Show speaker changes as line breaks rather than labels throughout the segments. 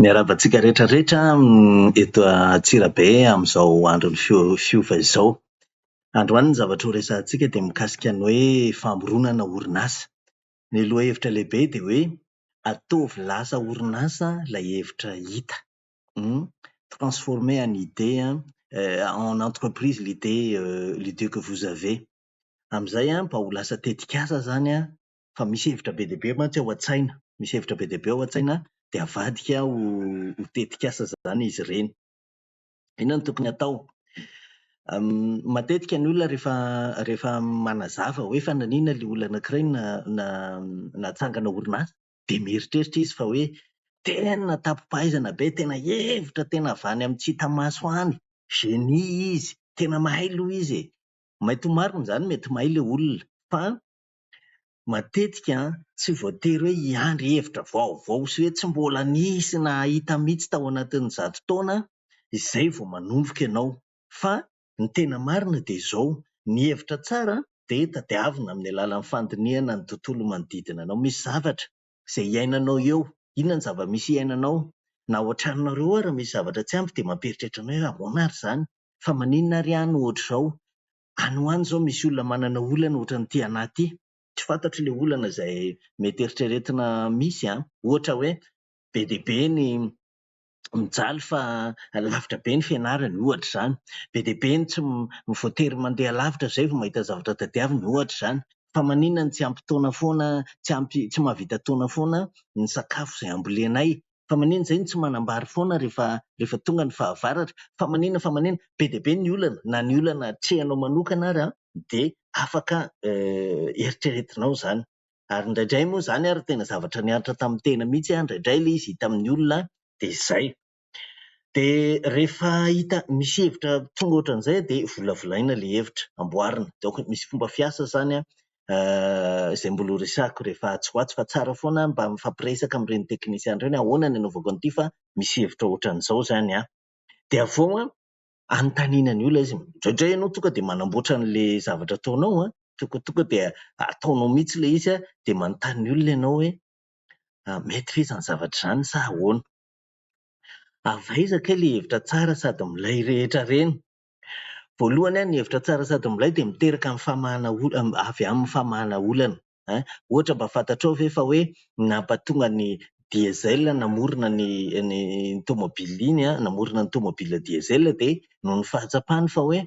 Miarahaba antsika rehetra rehetra eto Antsirabe amin'izao andron'ny fiova izao. Androany ny zavatra ho resahantsika dia mikasika ny hoe famoronana orinasa. Ny lohahevitra lehibe dia hoe ataovy lasa orinasa ilay hevitra hita. Transformer en idée en entreprise l'idée l'idée que vous avez. Amin'izay mba ho lasa tetikasa izany fa misy hevitra be dia be mantsy ao an-tsaina. Misy hevitra be dia be ao an-tsaina dia avadika ho tetikasa izany izy ireny. Inona no tokony hatao? Matetika ny olona rehefa rehefa manazava hoe fa naninona ilay olona anankiray natsangana orinasa dia mieritreritra izy fa hoe tena tampom-pahaizana be, tena hevitra tena avy any amin'ny tsy hita maso any, génie izy, tena mahay aloha izy e. Mety ho marina izany, mety mahay ilay olona fa matetika tsy voatery hoe hiandry hevitra vaovao sy hoe tsy mbola nisy nahita mihitsy tao anatin'ny 100 taona izay vao manomboka ianao. Fa ny tena marina dia izao, ny hevitra tsara dia tadiavina amin'ny alalan'ny fandinihana ny tontolo manodidina anao. Misy zavatra izay iainanao eo, inona ny zava-misy iainanao? Na ao an-tranonareo ary misy zavatra tsy ampy dia mampieritreritra anao hoe ahoana ary izany? Fa maninona ary aho no ohatr'izao? Any ho any izao misy olona manana olana ohatran'ity anà ity. Tsy fantatro ilay olana izay mety eritreretina misy an! Ohatra hoe be dia be ny mijaly fa lavitra be ny fianarany, ohatra izany. Be dia be ny tsy voatery mandeha lavitra izay vao mahita zavatra tadiaviny, ohatra izany. Fa maninona no tsy ampy taona foana, tsy ampy, tsy mahavita taona foana ny sakafo izay ambolenay? Fa maninona izay no tsy manambary foana rehefa rehefa tonga ny fahavaratra? Fa maninona fa maninona? Be dia be ny olana, na ny olana atrehanao manokana ary an, dia afaka eritreretinao izany. Ary indraindray moa izany ary tena zavatra nihatra tamin'ny tena mihitsy an, indraindray ilay izy hita amin'ny olona dia izay. Dia rehefa hita misy hevitra tonga ohatran'izay dia volavolaina ilay hevitra, amboarina. Donc misy fomba fiasa izany an, izay mbola ho resahako rehefa atsy ho atsy fa tsara foana mba mifampiresaka amin'ireny teknisiana ireny hoe ahoana ny anaovako an'ity fa misy hevitra ohatran'izao izany an. Dia avy eo an, anontaniana ny olona izy. Indraindray ianao tonga dia manamboatra an'ilay zavatra ataonao an, tonga dia ataonao mihitsy ilay izy an, dia manontany ny olona ianao hoe mety ve izany zavatra izany sa ahoana. Avy aiza kay ilay hevitra tsara sady milay rehetra ireny? Voalohany, ny hevitra tsara sady milay dia miteraka ny famahana olana, avy amin'ny famahana olana. Ohatra mba fantatrao ve fa hoe nampatonga ny diesel namorona ny ny tomobile iny, namorona ny tomobile diesel dia noho ny fahatsapany fa hoe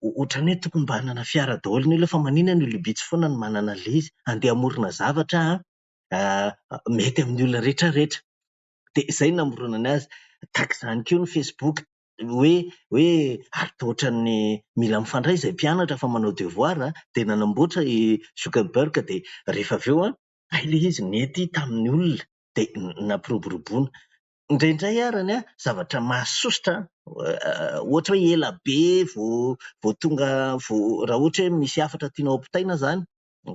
ohatran'ny hoe tokony mba hanana fiara daholo ny olona fa maninona ny olom-bitsy foana no manana an'ilay izy? Andeha hamorona zavatra aho mety amin'ny olona rehetra rehetra. Dia izay no namoronany azy. Tahaka izany koa ny Facebook, hoe hoe ary toa ohatran'ny mila mifandray izay mpianatra fa manao devoir dia nanamboatra i Zuckerberg dia rehefa avy eo an, hay ilay izy nety tamin'ny olona dia nampiroboroboana. Indraindray arany an, zavatra mahasosotra ohatra hoe ela be vao vao tonga vao raha ohatra hoe misy hafatra tianao hampitaina izany,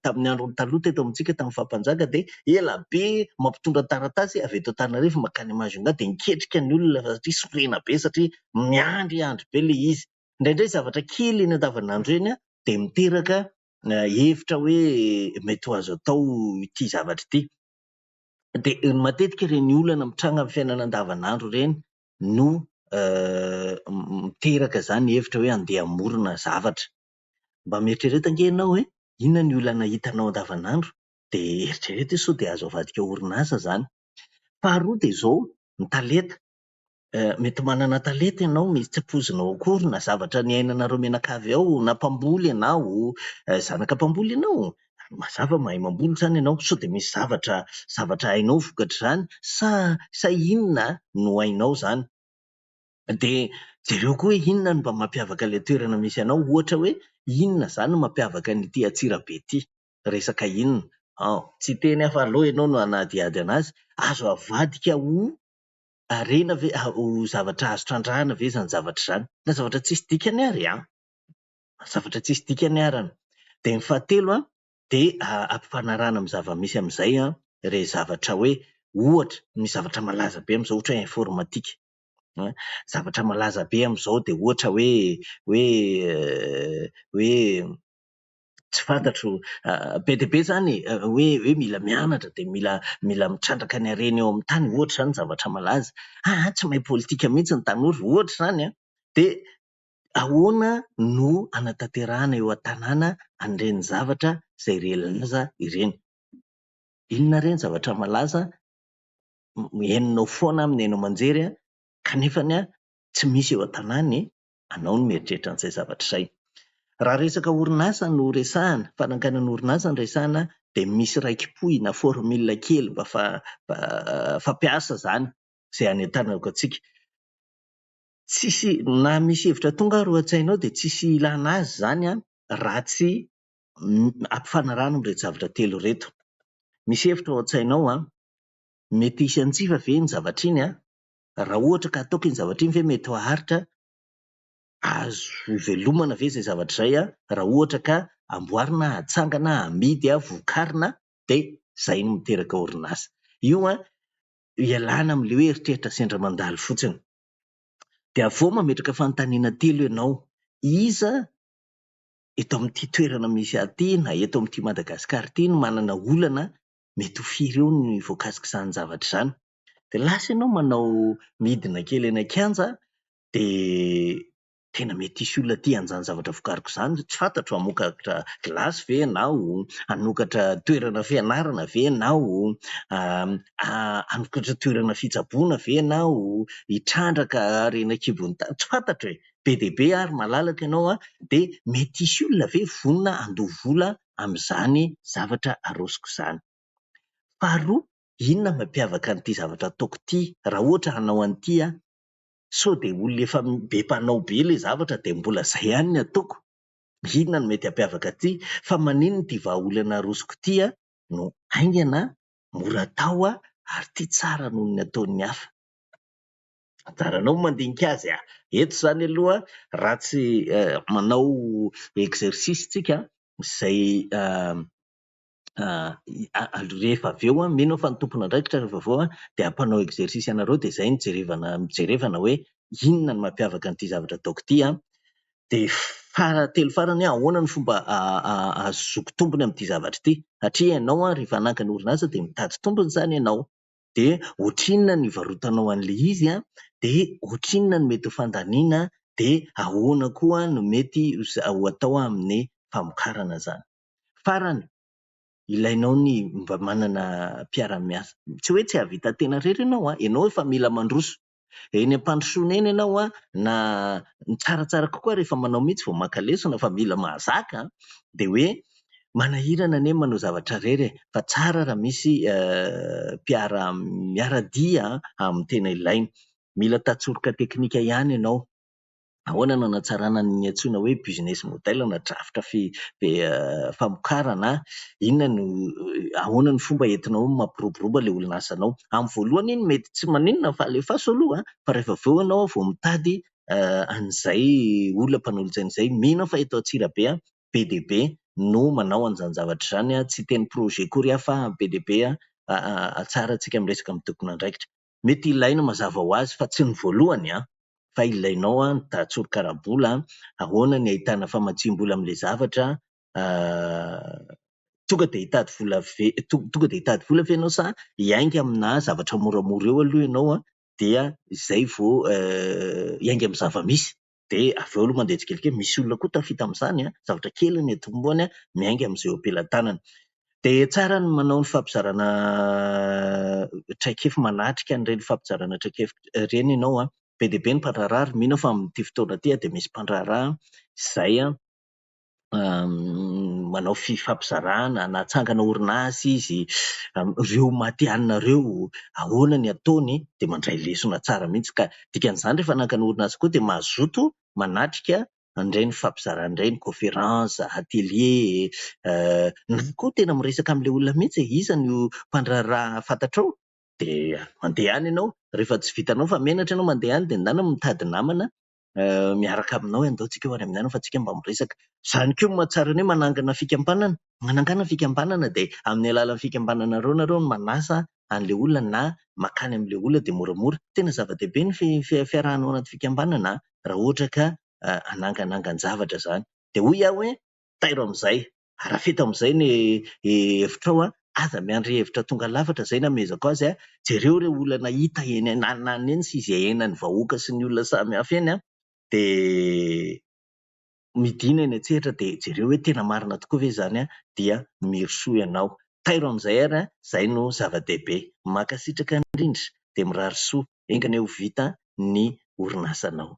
tamin'ny andron'ny taloha teto amintsika tamin'ny faha-mpanjaka dia ela be mampitondra taratasy avy eto Antananarivo mankany Majunga dia niketrika ny olona satria sorena be satria miandry andry be ilay izy. Indraindray zavatra kely eny andavanandro eny dia miteraka hevitra hoe mety ho azo atao ity zavatra ity. Dia matetika ireny olana mitranga amin'ny fiainana andavanandro ireny no miteraka izany hevitra hoe andeha hamorona zavatra. Mba mieritrereta ange ianao e, inona ny olana hitanao andavanandro? Dia eritrereto hoe sao dia azo avadika orinasa izany. Faharoa dia izao, ny talenta. Mety manana talenta ianao, misy tsy ampoizinao akory na zavatra niainanareo mianakavy ao, na mpamboly ianao, zanaka mpamboly ianao? Mazava mahay mamboly izany ianao, sao dia misy zavatra zavatra hainao vokatr'izany sa sa inona no hainao izany? Dia jereo koa hoe inona no mba mampiavaka ilay toerana misy anao, ohatra hoe inona izany no mampiavaka an'ity Antsirabe ity, resaka inona? An, tsy hiteny aho fa aleo ianao no hanadihady an'azy, azo avadika ho harena ve, ho zavatra azo trandrahana ve izany zavatra izany? Na zavatra tsisy dikany ary an! Zavatra tsisy dikany arany. Dia ny fahatelo an, dia ampifanarahana amin'ny zava-misy amin'izay an, ireo zavatra hoe ohatra, misy zavatra malaza be amin'izao ohatra hoe informatique. Zavatra malaza be amin'izao dia ohatra hoe hoe hoe Tsy fantatro, be dia be izany e, hoe hoe mila mianatra dia mila mila mitrandraka ny harena eo amin'ny tany, ohatra izany ny zavatra malaza. Aa tsy mahay politika mihitsy ny tanora, ohatra izany an! Dia ahoana no hanatanterahana eo an-tanàna an'ireny zavatra izay re laza ireny? Inona re ny zavatra malaza henonao foana amin'ny haino aman-jery kanefa tsy misy eo an-tanàna e? Anao no mieritreritra an'izay zavatra izay. Raha resaka orinasa no resahana, fananganana orinasa no resahana dia misy raiki-pohy na formule kely mba fampiasa izany izay hanentanako antsika. Tsisy na misy hevitra tonga ary ao an-tsainao dia tsisy ilana azy izany raha tsy ampifanarahana amin'ireto zavatra telo ireto. Misy hevitra ao an-tsainao an, mety hisy hanjifa ve iny zavatra iny an? Raha ohatra ka ataoko iny zavatra iny ve mety ho haharitra? Azo ivelomana ve izay zavatra izay an? Raha ohatra ka amboarina, atsangana, amidy, vokarina dia izay no miteraka orinasa. Io an, ialana amin'ilay hoe eritreritra sendra mandalo fotsiny. Dia avy eo mametraka fanontaniana telo ianao, iza eto amin'ity toerana misy ahy ity na eto amin'ity Madagasikara ity no manana olana mety ho firy eo ny voakasik'izany zavatra izany. Dia lasa ianao manao midina kely eny an-kianja dia tena mety hisy olona tia an'izany zavatra vokariko izany, tsy fantatro hamokatra gilasy ve ianao, hanokatra toerana fianarana ve ianao, hanokatra toerana fitsaboana ve ianao, hitrandraka harena an-kibon'ny tany, tsy fantatro e! Be dia be ary malalaka ianao an, dia mety hisy olona ve vonona handoa vola amin'izany zavatra arosoko izany? Faharoa, inona no mampiavaka an'ity zavatra ataoko ity? Raha ohatra hanao an'ity aho, sao dia olona efa be mpanao be ilay zavatra dia mbola izay ihany no ataoko? Inona no mety hampiavaka ity? Fa maninona ity vahaolana arosoko ity no haingana, mora atao ary ity tsara noho ny ataon'ny hafa? Anjaranao ny mandinika azy a! Eto izany aloha raha tsy manao exercice tsika izay rehefa avy eo, mino aho fa ny tompon'andraikitra rehefa avy eo dia hampanao exercice anareo dia izay no jerevana mijerevana hoe inona no mampiavaka an'ity zavatra ataoko ity an! Dia fahatelo farany ahoana no fomba ahazoako tombony amin'ity zavatra ity? Satria ianao rehefa hanangana orinasa dia mitady tombony izany ianao. Dia ohatrinona no hivarotanao an'ilay izy an, dia ohatrinona no mety ho fandaniana, dia ahoana koa no mety ho atao amin'ny famokarana izany. Farany, ilainao ny mba manana mpiara-miasa. Tsy hoe tsy hahavita tena irery ianao an, ianao efa mila mandroso. Eny am-pandrosoana eny ianao an, na ny tsaratsara kokoa rehefa manao mihitsy vao maka lesona fa mila mahazaka an, dia hoe manahirana anie ny manao zavatra irery e, fa tsara raha misy mpiara miara-dia amin'ny tena ilaina. Mila tantsoroka teknika ihany ianao. Ahoana no hanatsarana ny antsoina hoe business model na drafitra famokarana? Inona no, ahoana ny fomba entinao mampiroborobo ilay orinasanao? Amin'ny voalohany iny mety tsy maninona fa alefaso aloha fa rehefa avy eo ianao vao mitady an'izay olona mpanolotsaina izay. Mino aho fa eto Antsirabe be dia be no manao an'izany zavatra izany. Tsy hiteny projet akory aho fa be dia be tsara antsika miresaka amin'ny tompon'andraikitra. Mety ilaina mazava ho azy fa tsy ny voalohany an! Fa ilainao ny tantsoroka ara-bola, ahoana ny ahitana famatsiam-bola amin'ilay zavatra, tonga dia hitady vola ve, tonga dia hitady vola ve ianao sa hiainga amina zavatra moramora eo aloha ianao an, dia izay vao hiainga amin'ny zava-misy, dia avy eo aloha mandeha tsikelikely, misy olona koa tafita amin'izany an, zavatra kely ny atombohany an, miainga amin'izay eo am-pelatanana. Dia tsara ny manao ny fampizarana traikefa, manatrika an'ireny fampizarana traikefa ireny ianao an, be dia be ny mpandraharaha ary mino aho fa amin'ity fotoana ity dia misy mpandraharaha izay manao fifampizarana na hatsangana orinasa izy, ireo matihanina ireo ahoana ny ataony dia mandray lesona tsara mihitsy ka dikan'izany rehefa hanangana orinasa koa dia mazoto manatrika an'ireny fifampizarana ireny, conférence, atelier, na koa tena miresaka amin'ilay olona mihitsy e, iza no mpandraharaha fantatrao? Dia mandeha any ianao, rehefa tsy vitanao fa menatra ianao mandeha any dia ndana mitady namana miaraka aminao hoe andao tsika ho any amin'ny anona fa tsika mba miresaka. Izany koa no mahatsara ny hoe manangana fikambanana, manangana fikambanana dia amin'ny alalan'ny fikambananareo nareo no manasa an'ilay olona na mankany amin'ilay olona dia moramora. Tena zava-dehibe ny fiarahana ao anaty fikambanana raha ohatra ka hananganangan-javatra izany. Dia hoy aho hoe tairo amin'izay. Arafeto amin'izay ny hevitrao an, aza miandry hevitra tonga lafatra, izay no amehezako azy an, jereo ireo olana hita eny ananany eny sy izay iainan'ny vahoaka sy ny olona samihafa eny an, dia midina eny an-tsehatra dia jereo hoe tena marina tokoa ve izany an, dia mirosoa ianao. Tairo amin'izay ary an, izay no zava-dehibe. Mankasitraka indrindra dia mirary soa, enga anie ho vita ny orinasanao.